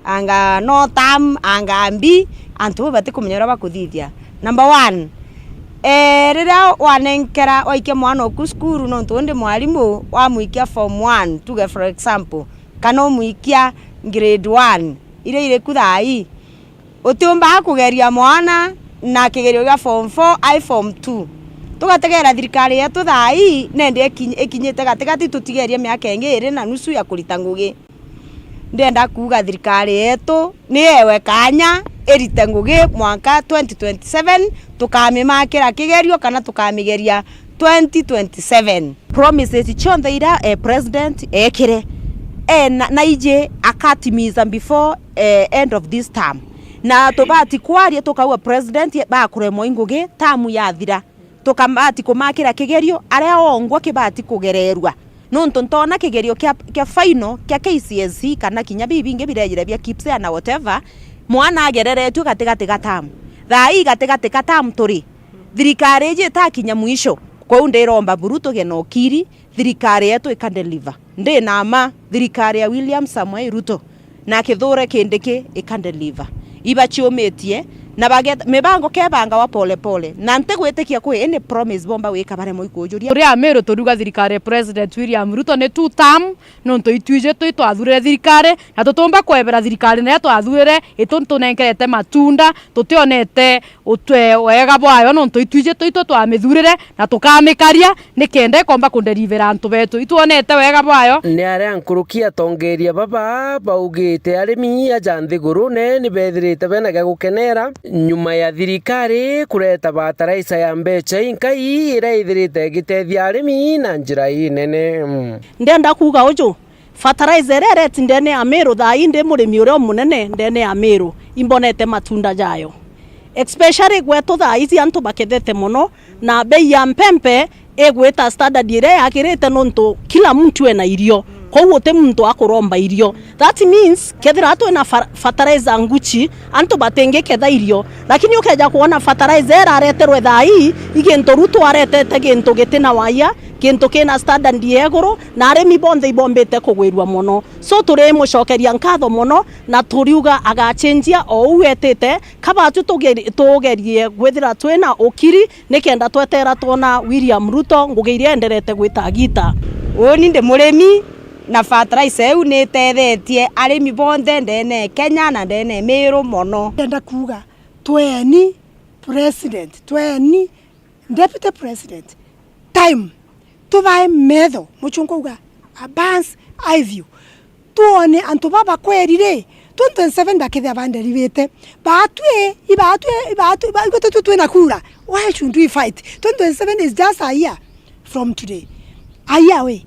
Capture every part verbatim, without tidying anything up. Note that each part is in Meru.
anga no term, anga mbi, antu bau batikumenya uria bakuthithia. Number one, eh, riria wanenkera waikia mwana oku cukuru, nontu ndi mwarimu, wamwikia form one, tuge for example, kana umwikia grade one, iria iri ku thaa ii, utiumbaga kugeria mwana na kigerio gia form four ai form two. Tugategera thirikari yetu thaa ii, nende ikinyi-, ikinyite gatigati, tutigerie miaka ingi iri na nusu ya kurita ngugi. Ndienda kuuga thirikari yetu ni yewe kanya irite ngugi mwanka twenty twenty-seven, tukamimakira kigerio kana tukamigeria twenty twenty-seven. Promises cionthe iria, eh, president ekire, eh, na, na iji akatimiza before, eh, end of this term. Na tubati kwaria tukauga president bakuremwa i ngugi, term yathira. Tukabati kumakira kigerio aria ongwa kibati kugererua. Nontu ntona kigerio kia, kia final kia K C S E kana kinya biu bingi birejire bia KPSEA na whatever, mwana agereretue gatigati ga term. Thaa ii gatigati ga term turi, thirikari iji itakinya mwisho. Kwou ndiromba buru tugie na ukiri, thirikari yetu ika deliver. Ndi na mma, thirikari ya William Samoei Ruto na Kithure Kindiki ika deliver. Ibaciumitie na bageta, mibango kebangawa pole pole, na ntigwitikia kwi any promise bomba gwika baremwe ikujuria. Turi Amiru turiuga thirikari ya President William Ruto ni two term, nontu itwiji twi twathurire thirikari, na tutiumba kwebera thirikari niria twathurire itunenkerete matunda, tutionete utwe wega bwayo, nontu itwiji twitu twamithurire na tukamikaria, nikenda ikomba kuderivera antu betu. Itwonete wega bwayo. Ni aria nkuruki atongeria baba baugite arimi aja nthigurune ni bethirite bena gia gukenera nyuma ya thirikari kureta bataraisa ya mbeca inkai iria ithirite igitethia arimi na njira inene. Ndenda kuuga uju, fertilizer iria ireti ndene ya Meru thaa ii ndi murimi uria umunene ndene ya Meru, imbonete matunda jayo. Especially gwetu thaa ici antu bakethete mono, na bei ya mpempe igwita standard iria yagirite, nontu kila muntu ena irio, kwou guti muntu akuromba irio. That means, kethira twina fa-, fertilizer nguchi, antu batingiketha irio. Lakini ukeja kwona fertilizer irareterwe thaa ii, i gintu Ruto aretete gintu gitina waia, gintu kina standard ya iguru, na arimi bonthe ibombite kugwirua mono. So, turimucokeria nkatho mono, na turiuga agacenjia o uu etite, kabatu tugeri-, tugerie gwithira twina ukiri, nikenda twetera twona William Ruto ngugi iria enderete gwita agita. Uuni ndi murimi, na fertilizer iu ni itethetie arimi bonthe ndene Kenya na ndene Meru mono. Ndenda kuuga, tweni president, tweni deputy president, time, tubae metho, muchungu auga, a bird's eye view. Twone antu baba kweri ri, twenty twenty-seven bakethia banderibite. Batwi, ibatwi, ibatwi, ba-, igwe tutwi twina kura. Why should we fight? Twenty twenty-seven is just a year from today. A year away.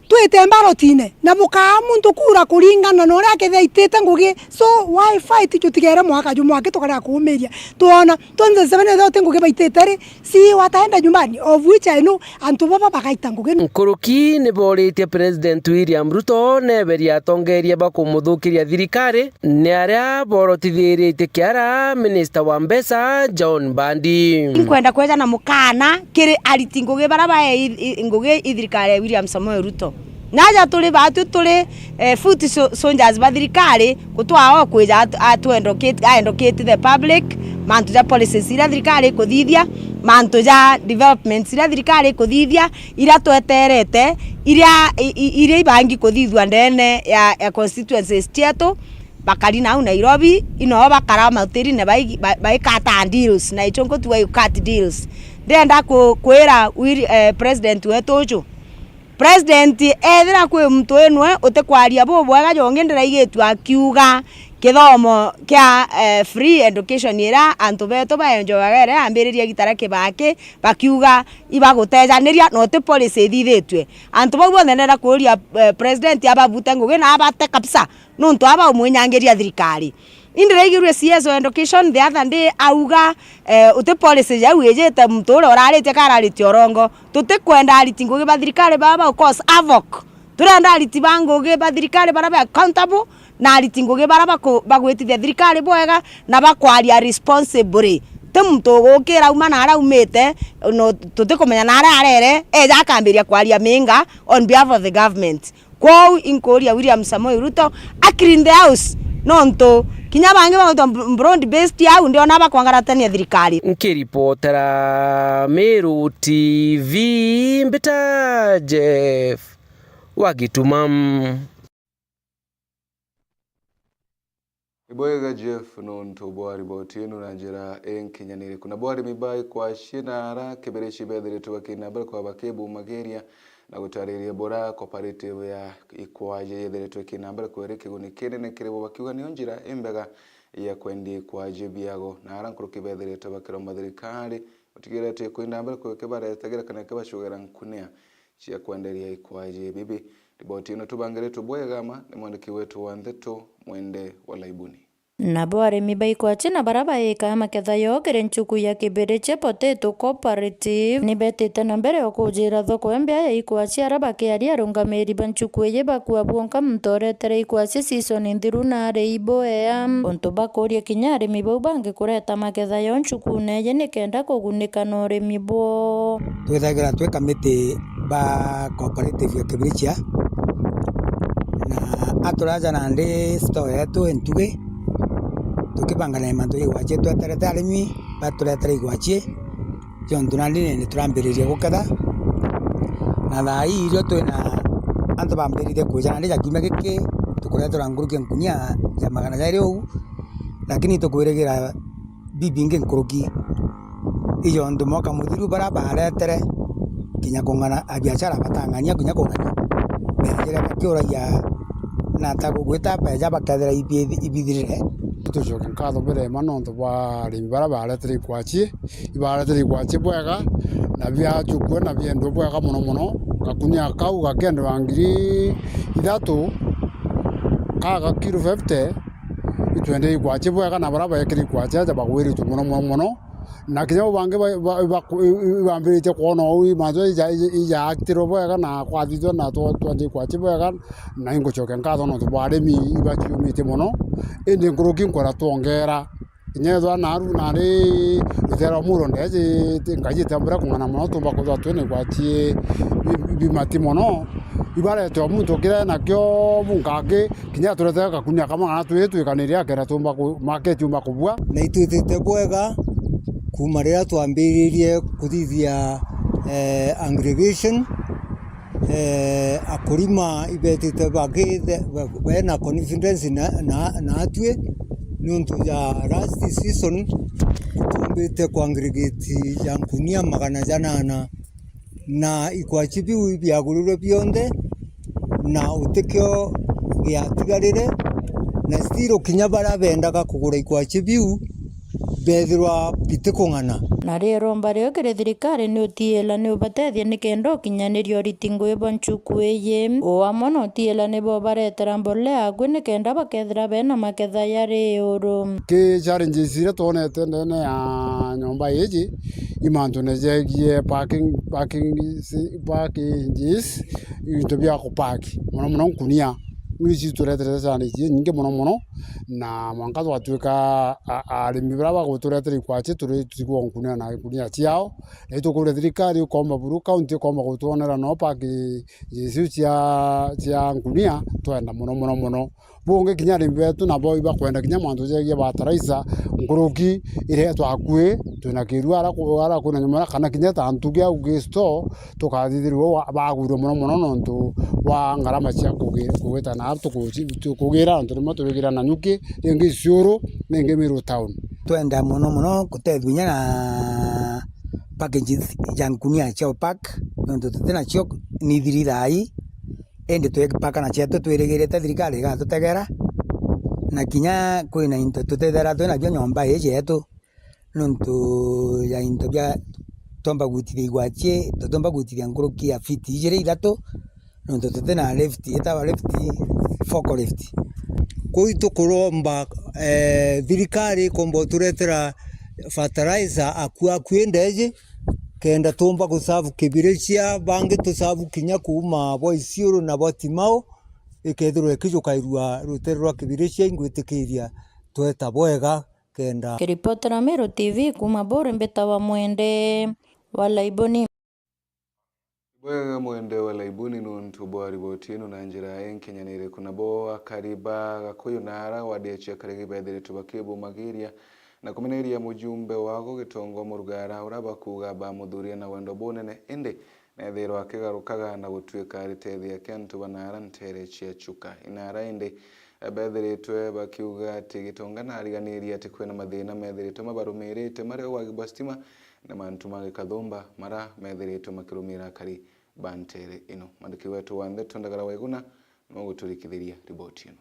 Twite mbarotine, na bukaa muntu kura kuringana na uria akethia aitite ngugi. So, why fight? Jutigere mwaka jumwe aki tukarega kuumiria. Twona, twenty twenty-seven ethia uti ngugi baitite ri, si wataenda nyumbani, of which I know, antu baba bagaita ngugi. Nkuruki ni boritie President William Ruto neberia atongeria bakumuthukiria thirikari, ni aria borotithiritie kiara Minister wa Mbeca John Mbadi. Nkwenda kweja na mukana kiri ariti ngugi bara bae i, i, ngugi i thirikari ya William Samoei Ruto. Naja turi batu turi, eh, foot so-, soldiers ba thirikari, gutwaa o kwija atu-, atuendokit-, aendokit the public, mantu ja policies iria thirikari ikuthithia, mantu ja developments iria thirikari ikuthithia, iria tweterete, iria, i, i, iria ibangi kuthithua ndene ya, ya constituencies cietu, bakari nau Nairobi, inoo bakara mautiri na bai-, ba-, baikata deals, na ichungu tu cut deals. Ndenda ku-, kwira Willi-, eh, president wetu uju, President, ethira kwi muntu inwe utikwaria bubwega, jongi ndiraigitue akiuga kithomo kia, eh, free education iria antu betu baenjoyaga iria yambiririe gitara Kibaki, bakiuga ibagutejaniria na uti policy ithithitue. Antu bau bonthe ndenda kuuria, eh, president ababute ngugi na abate kabisa, nontu aba umwinyangiria thirikari. Indi ndiraigirue C S O Education the other day auga, eh, uti policy jau ijite muntu uria uraritie kana araritie urongo. Tutikwenda ariti ngugi ba thirikari baba ba cause havoc. Turenda ariti ba ngugi ba thirikari bara be accountable, na ariti ngugi bara baku-, bagwitithia thirikari bwega na bakwaria responsibly. Ti muntu ugukira auma na aria aumite, no tutikumenya na aria arere, eja akambiria kwaria minga on behalf of the government. Kwou inkuuria William Samoei Ruto a clean the house, nontu kinya bangi bagwitwa broad based au ndiona bakwangaratania thirikari. Nkiripotera Meru T V, mbita Jeff wa Gituma. Ibwega Jeff nontu bwa riboti ino na njira inkinyaniriku. Nabo arimi ba ikwaci na ara kibirici bethiritwe bakina mbere kwa bakibumagiria na gutariria bura cooperative ya ikwaci yethiritwe ikina mbere kweri kiguni kinene kiri bo, bakiuga niyo njira imbega ya kwendia ikwaci biago, na ara nkuruki bethiritwe bakiromba thirikari gutigirira ati kwinda mbere kukibaretagira kana kibacugera nkunia cia kwenderia ikwaci bibi. Riboti ino tubangiritwe bwega ma ni mwandiki wetu wa ndeto Mwende wa Laibuni. Nabo arimi ba ikwaci na bara baikaga maketha yoo kiri nchuku ya Kibiriche Potato Cooperative ni betite na mbere o kujira thoko imbea ya ikwaci ara bakiaria arungamiri ba nchuku iji bakua bwonka muntu uretere ikwaci season nthiru na ari iboea. Untu bakuria kinya arimi bau bangi kureta maketha yoo nchukune iji nikenda kugunika na urimi bwoo. Twithagira twi kamiti ba cooperative ya Kibirichia, na aturaja nandi store yetu i Ntugi, tukibangana na mantu ja igwachi, tweterete arimi baturetere igwachi, jontu nandi ni turambiriria guketha. Na thaa ii irio twina antu bambiririe kwija nandi ja kiumia giki, tukureterwa nkuruki ya nkunia ja magana jairi uu, lakini tukwirigira bibingi nkuruki. Ijo ntu mwaka muthiru bara baretere kinya kung'ana, abiashara batang'ania kinya kung'ania mbeca jiria bakiuragia na ta gugwita mbeca bakethira ibi-, ibithirire. Tucoke nkatho birema nontu bwa arimi bara baretere ikwachi, ibaretere ikwachi bwega, na biachukua na biendwa bwega mono mono. Gakunia kau gakiendwa ngiri ithatu, ka ga kilo fifty, itwendere ikwachi bwega, na bara baekire ikwachi aja bagwiritwe mono mono mono. Na kinya bo bangi ba, ba, ba, i-, i-, ibambiritie kwona uu mantu ija, ija, ija actirwe bwega na kwathithua na twa-, twanjie kwachi bwega, na ingucokia nkatho nontu bwa arimi ibaciumitie mono. Indi nkuruki nkwenda twongera. Kinya ethwa naru nari rutere rwa muro ndeji, ti-, Ngai itambura kung'ana mono, tumba kwithwa twina igwachi bi-, bi-, bimati mono. Ibaretwa muntu kira nakio bunkangi, kinya turetere gakunia kamwe kana twiri twikaniria akenda tumba ku-, market yumba kubua. Na itwitite bwega kuuma riria twambiririe kuthithia, eh, aggregation. Eh, akurima ibetite bagithe-, ba-, bena confidence na, na, na atwi niuntu ja last season tumbite ku aggregate ya nkunia magana janana. Na ikwachi biu ibiagurirwe bionthe, na utikio giatigarire, na still kinya baria bendaga kugura ikwachi biu beethirwa bitikung'ana. Na riu iromba rio kiri thirikari ni utiila ni ubatethia nikenda ukinyaniria uriti ngui bwa nchuku iji. Uu amwe na utiila nibo baretera mbolea akui nikenda bakethira bena maketha yari iuru. Ki challenges iria twonete ndene ya nyomba iji, i mantune jegie parking, parking, parking, into bia kupaki, mono mono nkunia. Niu ici itureterete challenge inyingi mono mono, na mwanka twatuika a-, arimi baria baguturetera ikwachi turi tutigwa nkunia na nkunia ciao, na itukuria thirikari ukomba buru county ukomba gutwonera no parking icio cia, cia nkunia, twenda mono mono mono. Bungi kinya arimi betu nabo ibakwenda kinya mantu jegie fertilizer, nkuruki iretwa akui, twina kirua ara ku-, ara kwina nyuma kana kinya ta ntugi au gi store, tukathithirwa wa-, bagwirwe mono mono nontu bwa ngarama cia kugi-, kugita na tukuci-, tukugira nontu rimwe turigira na nyuki, ringi iciuru, ringi Meru town. Twenda mono mono kutethua inya na packages ja nkunia cia upack, nontu tutinacio ni thiri thaa ii, indi twipaka na cietu twirigirite thirikari igatutegera, na kinya kwina into tutethera twinabio nyomba ii cietu, nontu ya into bia twomba gwitithia igwachi, tutiumba gwitithia nkuruki ya fiti ijiri ithatu, nontu tutina lift, itawa lift, forklift. Kwou itukuromba, eh, thirikari ikomba uturetera fertilizer akui akui ndeji, kenda tuumba gusavu Kibirichia, bangi tusavu kinya kuuma bwa Isiolo na bwa Timau, ikethirwa ikijukairua rutere rwa Kibirichia, ingwitikiria tweta bwega kenda. Kiripotera Meru T V kuuma Buri, mbitawa Mwende wa Laiboni. Wega mwende wa laibuni nontu bwa riboti ino na njira inkinyaniriku. Nabo akari ba Gakuyu na ara wadi ya Chiakarigi bethiritwe bakibumagiria na kumineria mujumbe wago Gitongo Murugara, ura bakuuga bamuthuria na wendo bunene, indi nethirwa akigarukaga na gutuika aritethia kia antu banaara ntere cia Chuka. Inaara indi bethiritwe bakiuga ati Gitonga nariganirie ati kwina mathina methiritwe mabarumirite, mari wagi bwa stima na mantu ma gikathumba mara methiritwe makirumira akari ba ntere ino. Mwandiki wetu wa ndeto Ndagara Waiguna niwe uguturikithiria riboti ino.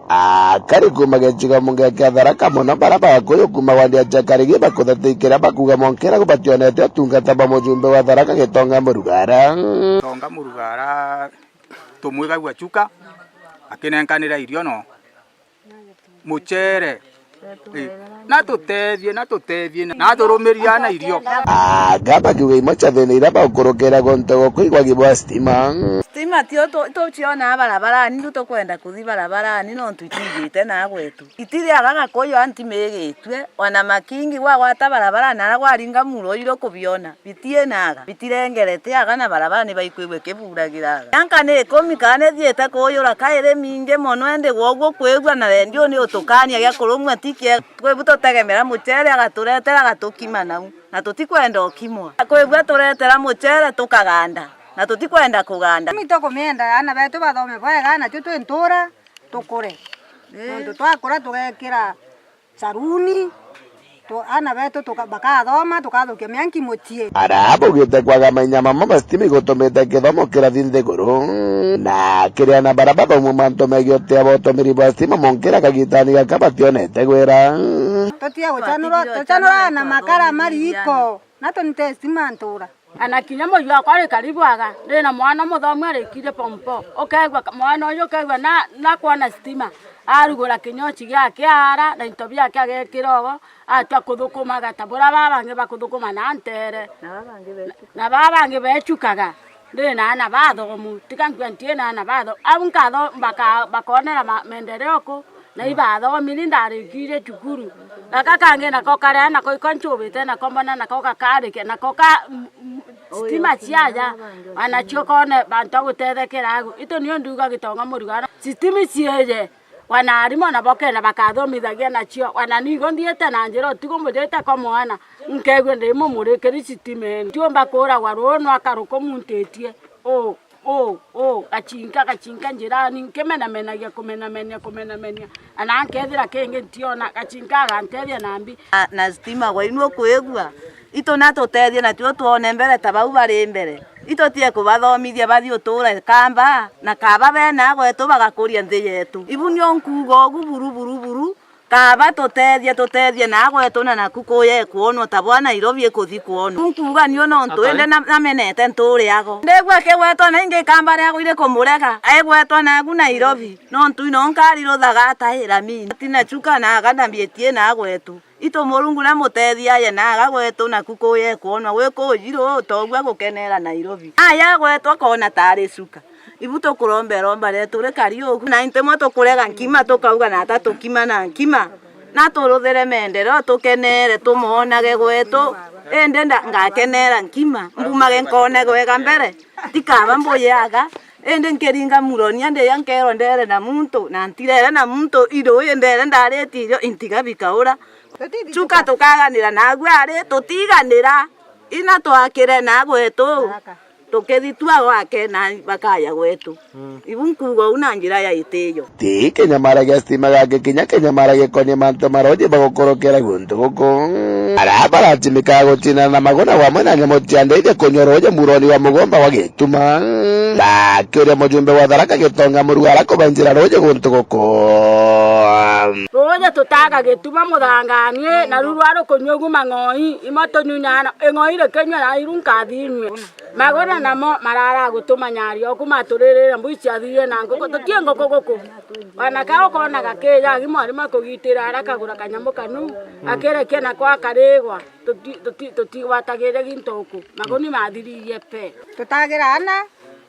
Akari kuma gicigo munge kia Tharaka mono bara ba Gakuyu kuma wadi ya Chiakarigi bakuthatikira bakuuga monkera gubationete utungata bwa mujumbe wa Tharaka Gitonga Murugara. Gitonga Murugara tumwigagua Chuka akinenkanira irio no mucere. Ii. Na tutethie, na tutethie, na turumiria na irio. Anga bakiuga imwe cia thina iria baukurukira guntu gukuigwa gibwa stima. Stima tio tu-, tucionaa barabarani, ndu tukwenda kuthi barabarani nontu itijite na gwetu. Itiriaga Gakuyu anti migitue, ona makingi gwagwata barabarani ara gwaringa muro iru kubiona. Bitienaga, bitirengerete aga na barabara ni baikwigua ikiburagira aga. Mianka ni ikumi kana ni thiite kuuyura kairi mingi mono, indi gwoguo kwigua na redio ni utukania gia kurumwa ti kiega. Kwibu tutegemera mucere agaturetera agatukima nau, na tutikwenda ukimwa. Kwibu aturetera mucere tukaganda, na tutikwenda kuganda. Ikumi tukumienda ana betu bathome bwega, nacio twi ntura tukure. Nontu twakura tugekira saruni, tu-, ana betu tuka-, bakathoma, tukathukia mianki mucii. Aria baugite kwaga mainya mamwe ma stima igutumite kithomo kirathi nthiguru, na kiri ana baria bathomu mantu megiotea botumiri bwa stima monkira kagitani gaka bationete gwira. Tutie gucanurwa, tucanurwa na makara ma riiko, na tunite stima ntura. Ana kinya muyu wakwa ari karibu aga, ndi na mwana muthomu arikirie form four. Ukeigua ka-, mwana uyu ukeigua na, na kwona stima, arugura kinyochi giake aara na into biake agekira ogo, atua kuthukumaga ta buria baa bangi bakuthukuma na ntere. Na baa bangi bechukaga. Ndi na ana bathomu, tiga nkue ntie na ana bathomu. Au nkatho-, baka-, bakonera ma-, maendeleo ku. Na ibathomiri ndarikirie cukuru. Gaka kangi nako karia nako iko ncubite nako mbona nako gakarikia nako ka m-, m-, stima ciaja. Anacio kone bantu a gutethekera agu. Itu nio nduga Gitonga Murugara. Stima ciije. Wana arimu nabo kenda bakathomithagia nacio. Wana nigo nthiite na njira utuku mbuthite kwa mwana. Nkegua ndi mumurikiri sitimeni. Tiumba kuuragwa ruu nwa karuku muntitie. Uu. Uu, uu, gachinka, gachinka njirani, nkimenamenagia, kumenamenia, kumenamenia, ana nkethira kingi ntiona, gachinka agantethia na mbi. Na, na stima gwa inwe kwigua, itu na tutethie na tuo twone mbere ta bau bari mbere. Itu tie kubathomithia bathi uture kamba, na kaba bena gwetu bagakuria nthi yetu. Ibu nio nkuuga ugu buru, buru, buru, Kaaba tutethie, tutethie na gwetu na naku kuuya ikwonwa ta bwa Nairobi ikuthi kwonwa. Nkuuga niu nontu indi na-, namenete ntuuri ago. Ndigua kigwetwa na ingi ikamba riago iri kumurega, aigwetwa nagu Nairobi, nontu ino nkari ruthaga ataira mini. Tina chuka na aga na mbieti ina gwetu. Itu Murungu na mutethie aye na aga gwetu naku kuuya ikwonwa gwi kuujiru utogua gukenera Nairobi. Aya gwetu akona tari chuka. Ibu tukuromba iromba rietu rikari ugu, na intimwe tukurega nkima, tukauga nata tukima na nkima. Na turuthire mendereo tukenere tumonage gwetu, indi nda-, ngakenera nkima, mbumage nkone gwega mbere, tikaba mbuyaga, indi nkiringa muronia ndiya nkerwa ndere na muntu, na ntirere na muntu, iruuji ndere ndariti irio intiga bikaura. Chuka tukaganira nagu ari tutiganira. Ina twakire na gwetu, tukithitwa gwake na bakaya gwetu. Mm. Ibu nkuuga uu na njira ya itiyo. Ti kinyamara gia stima gaki kinya kinyamara gikonie mantu maroji bagukorokera guntu guku. Aria baratimikaga gutinana na maguna wamwe na nyamu cia ndithia kunywa ruuji muroni wa mugomba wa Gituma. Bakiuria mujumbe wa Tharaka Gitonga Murugara kubanjira ruuji guntu guku. Ruuji tutaga Gituma muthangani, na ruru arukunywa ugu mang'oi. Imo tunyunyaga na ing'oi rikinyua na iru nkathi inyue. Maguna namo marara gutumanyaria oku maturirire mbui ciathirie na nguku. Tutie nguku guku. Wana ka ukona gakija, agi mwarimu akugitira arakagura kanyamu kanu, akirekia nako akarigwa. Tuti-, tuti-, tutigwatagire gintu uku. Maguni mathiririe pe. Tutagira ana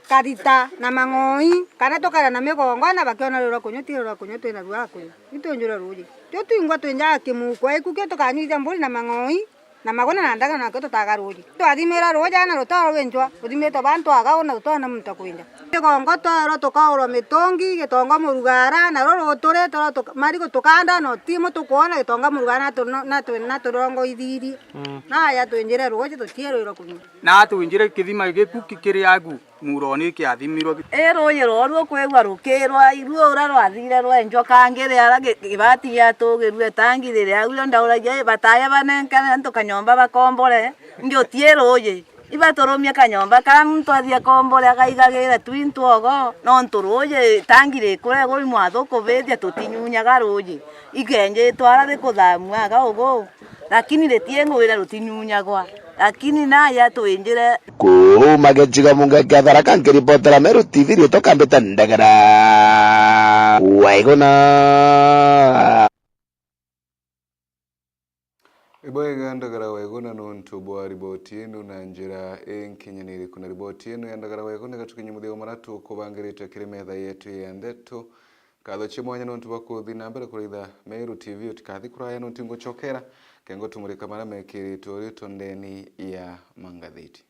karita na mang'oi, kana tukaria na migongo, ana bakiona ruru rwa kunyua, tiga ruru rwa kunyua, twina ruru rwa kunyua. Itwinjure ruuji. Tio twingwa twinjaga kimuku, aiku kio tukanyuithia mburi na mang'oi, Na maguna na ndagano nakio tutaga ruuji. Twathimira ruuji na rutoro rwi njwa, ruthimitwe bantu aga una rutona muntu akwinja. Gikongo twerwa tukaurwa mitungi, gitongo murugara, na ruru ruturi twerwa tuka-, marigu tukanda, no timu tukwona gitongo murugara na tu-, na tu-, na turongo ithiri. Mm. Na ya twinjire ruuji tutiirwirwa kunywa. Na twinjire kithima giku ki-, kiri agu. Muroni kiathimirwe. I ruuji rworu ukwigua rukirwa, iruo uria rwathire rwenjwa, kangi riara gi-, gibati giatugirue, tangi riri au, rio ndauragia, i bataya banenkane antu kanyomba bakombore, njuti i ruuji. Ibaturumie kanyomba karia muntu athie akombore, agaigagire tu into ogo, nontu ruuji tangi rikure iguru, mwathuku bithia tutinyunyaga ruuji. Ikenjitwe ara rikuthamua aga ugu. Lakini ritiengwira rutinyunyagwa, lakini naja twinjire. Kuuma gicigo munge kia Tharaka, nkiripotera Meru T V, riitwa Kambita Ndagara Waiguna. Ibwega Ndagara Waiguna nontu bwa riboti ino na njira inkinyaniriku. Na riboti ino ya Ndagara Waiguna igatukinyia muthia wa maria tukubangirite kiri metha yetu ya ndeto. Nkatho cia mwanya nontu bwa kuthi na mbere kuraitha Meru T V. Utikathi kuraya nontu ngucokera kengo tumurika maria mekiritwe uritu ndeni ya mangathiti.